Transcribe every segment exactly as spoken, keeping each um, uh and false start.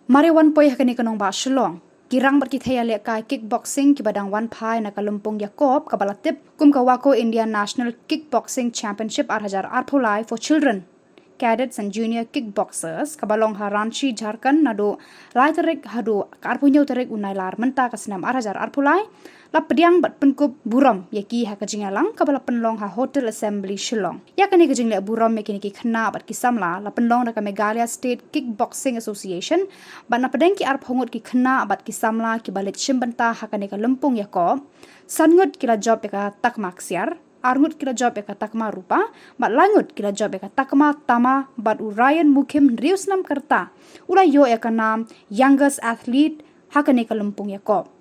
Mar ïa wan poi ha kane ka nongbah Shillong, ki rang bad ki thei ïalehkai kickboxing kiba dang wan phai na ka lympung Jakob kaba la tip kum ka Wako India National Kickboxing Championship ar hajar arphew lai for children, cadets and junior kickboxers kaba long ha Ranchi, Jharkhand naduh lai tarik haduh ka arphew hynñiew tarik u Nailar mynta ka snem ar hajar arphew lai, la pdiang bad pynkup burom ïa ki ha ka jingïalang kaba la pynlong ha Hotel Assembly Shillong. Ïa kane ka jingleh burom ïa kine ki khynnah bad ki samla la pynlong da ka Meghalaya State Kickboxing Association, bad na pdeng ki arphew ngut ki khynnah bad ki samla kiba leit shim bynta ha kane ka lympung Jakob, san ngut ki la jop ïa ka takma ksiar, ar ngut ki la jop ïa ka takma rupa, bad lai ngut ki la jop ïa ka takma tama, bad u Ryan Mukhim, hynriew snem ka rta, u la ïoh ïa ka nam Youngest Athlete ha kane ka lympung Jakob.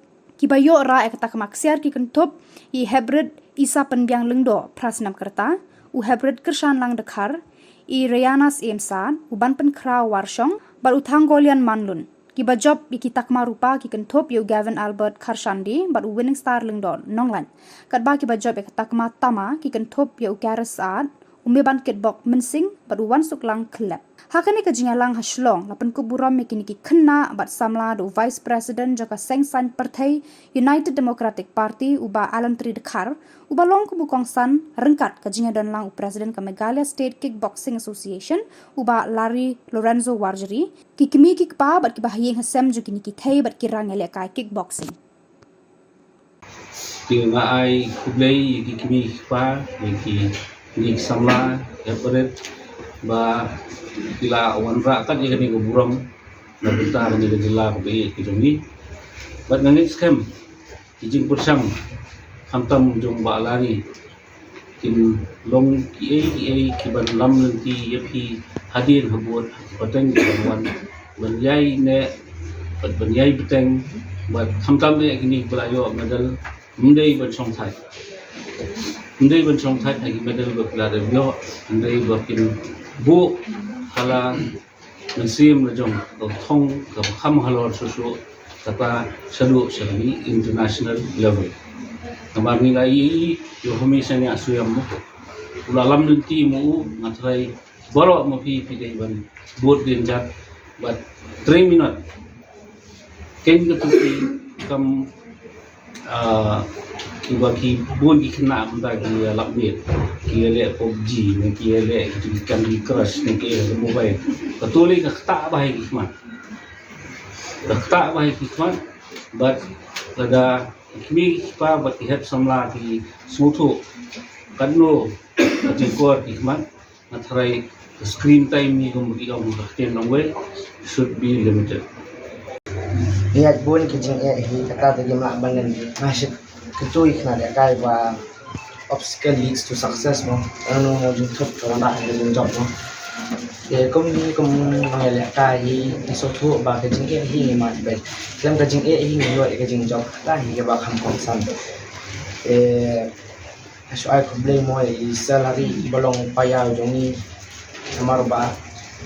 Kiba ïoh rah ïa ka takma ksiar ki kynthup i Hebrit Isa Pynbiang Lyngdoh, phra snem ka rta, u Hebrit Kyrshanlang Dkhar, i Rayana Syiem Sad, u Banpynkhraw Warshong, bad u Thanggolian Manlun. Kiba jop ïa ki takma rupa ki kynthup ïa u Gavin Albert Kharshandi bad u Winning Star Lyngdoh Nonglait. Katba kiba jop ïa ka takma tama ki kynthup ïa u Karis Saad, u Meban Kitbok Mynsing bad u Wansuklang Khyllep. Ha kane ka jingïalang ha Shillong la pynkup burom ïa kine ki khynnah bad samla da u Vice President jong ka Seng Saiñ Pyrthei United Democratic Party, u Bah Alantri Dkhar, uba long kum u kongsan ryngkat ka jingïadonlang u President ka Meghalaya State Kickboxing Association, u Bah Larry Lorenzo Warjri, ki kmie ki kpa bad kiba ha ïing ha sem jong kine ki thei bad ki rang ïalehkai kickboxing. Te nga ai khublei ïa ki kmie ki kpa, ïa ki kmie ki samla, ïa barit ba ki la wanrah kat ïa kane ka burom na bynta kane ka jylla kaba ïeit ka jong ngi. Bad nga ngeit skhem ki jingpyrshang khamtam jong Bah Larry kin long kiei kiei kiban lam lynti ïa phi hadien habud ha ki pateng kiban wan, ban ïai neh bad ban ïai bteng, bad khamtam eh kine kiba la ïoh medal, ym dei ban shongthait. Ym dei ban shongthait ha ki medal ba phi la dep ïoh, ym dei ba phin buh ha la mynsiem la jong, ka thong kaba kham halor shuh shuh, kata shaduh sha kane international level. Namar ngi la ïohi, ïohi, ïohi, sha ngi ïa shu ïam mo. U la lam lynti mo u, nga tharai baroh ma phi phi dei ban bud dien jat, bad trei minot. Keiñ kata ki kam, ah, kiba ki bun ki khynnah mynta ki ïa lap miet, ki ïa leh PUBG ne ki ïa leh ki Candy Crush ne ki ïa leh mobile. Kato lei ka ktah bha ïa ki khmat. Ka ktah bha ïa ki khmat, bad lada ki kmie ki kpa bad ki hep samla ki sngewthuh katno ka jingkor ki khmat, nga tharai ka screen time ngi kum ki ong ha ka ktien nongwei should be limited. Ïa bun ki jingeh hi kata te kim lah ban len, nga shait kyntu ïa khynnah lehkai ba obstacle leads to success mo. Ano mo jingthut ka wanrah ka jingjop mo. Te kum hi kum nong ïalehkai hi ngi sngewthuh ba ka jingeh hi ngi mad beit. Khlem ka jingeh hi ngi ïoh ïa ka jingjop, kata hi kaba kham kongsan. Te nga shu ai khublei mo ïa i Sir Larry iba long u paia jong ngi. Namar ba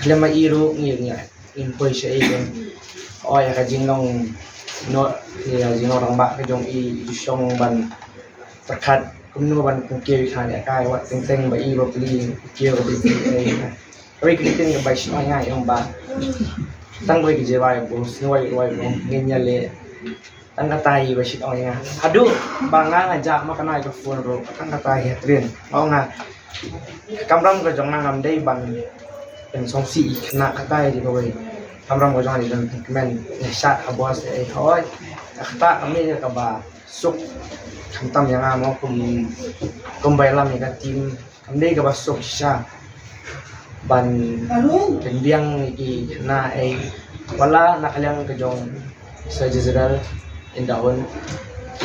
khlem ma i ruh ngi, ngi, ngim poi shaei. Oi, ïa ka jinglong, no, ïa ka jinglong rangbah ka jong i, i ju shong ban pyrkhat kumno ban pynkiew ïa kane ka, wat teng teng ba i ba plie kiew ka plie. Kawei ka ktien kaba shu ai nga ïa ong ba tang kawei ka jingwai ba shu wai wai ba ngin ïaleh. Tang kata hi ba shu ong ïa nga. Haduh ba nga nga jah ma kane ka phone ruh, tang kata hi ha train. Ong nga, ka kamram ka jong nga ngam dei ban pynsngewsih ïa kane, kata hi kawei. Kamram ka jong nga dei ban pynkmen ïa sha ka boss, eh, hoi. Kata kane kaba suk khamtam ïa nga mo kum, kum ba ïalam ïa ka team. Kam dei kaba suk shisha ban pynbiang ïa ki khynnah, eh, wat la na ka liang ka jong Sir Jezreel Indaun,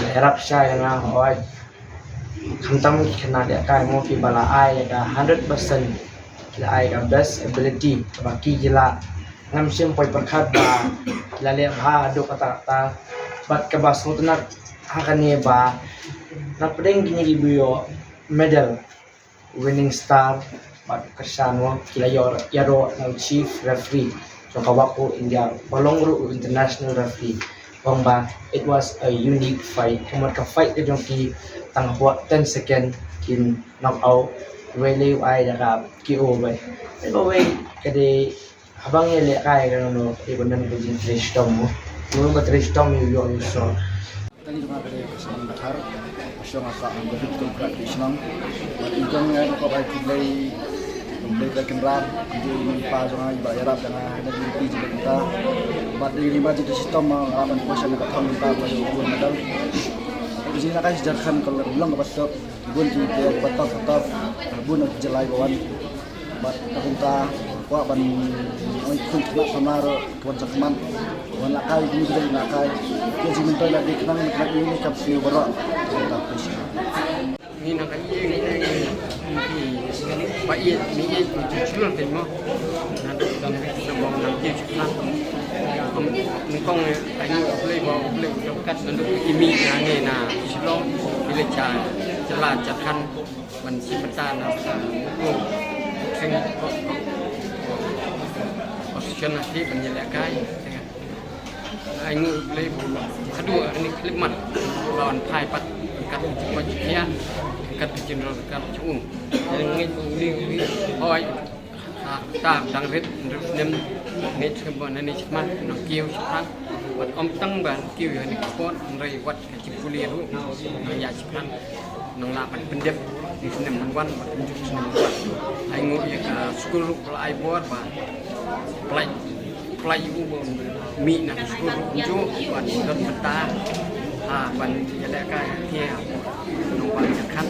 la ïarap shisha ïa nga, hooid. Khamtam ki khynnah lehkai mo kiba la ai ïa ka hundred percent, ki la ai ka best ability, kaba ki, ki la, ngam shym poi pyrkhat ba ki la leh bha haduh katta katta. Bad kaba sngewtynnat ha kane ba na pdeng kine kiba ïoh medal, Winning Star bad u Kyrshan mo, ki la ïoh ïaroh na u chief referee jong ka Wako India, ba long ruh u international referee. Ong ba it was a unique fight. Ka mut ka fight ka jong ki tang hapoh ten second kin knock out. Wei lei u ai da ka K O beit. Te kawei ka dei Haba ngi lehkai ka nongno, i ban don ka jingtrei shitom mo. Ngi ba trei shitom ïa u ïoh ïa u soh. Tang ïa nga ka dei ka shnong Dkhar, ka shnong ka ka ang ka duk tong krat ki shnong. Bad i kong nga ka kop ai khublei, khublei ka kynrad, khublei i pa jong nga, i ba ïarap jong nga, hynda i pi jong ka. Bad dei ri ma jingtrei shitom ma nga ban poi sha ka thong mynta ba ïoh bun medal. Ka jingïalehkai Jharkhand ka long kaba suk, bun ki te ba tough, ba tough, bun ki jylla ba wan. Bad ka kumta kwah ban ong khun khynnah samla ruh ki wan jingkhmat, wan lehkai, ki wan lehkai. Ki jingmyntoi la dei khnang na khnang ïa ka sniew baroh. Ngi na ka ïing, ngi ba ïeit, ngi ïeit, ngi shlur te mo. Na dang na mo na ïeit shlur. Am nyngkong ai ngi U Blei ba U Blei u kat na duk i mi na ngi na Shillong, i le cha jylla Jharkhand. Ban shim bynta na ka seng ko opposition ha ti ban ïalehkai. Ai ngi U Blei ba haduh ani khlipmat ba wan phai pat kat ka jingmut jingpyrkhat, kat ka jingdonkam jong u. Ngi U Blei U Blei hoi ha ta dang rit rit snem ngi shem ba nani shmat nang kiew shmat. Wat ym tang ban kiew ïa ni ka pon hynrei wat ka jingpule ruh nang ïa shipang nang lah ban pyndep ni snem ban wan bad kumjuh snem ban wan. Ai nguh ïa ka skul ruh ka la ai bor ba pynlait pynlait ïa u ba mih na ka skul ruh kumjuh ban don bynta ha ban ïalehkai ha ki ha nongpang Jharkhand.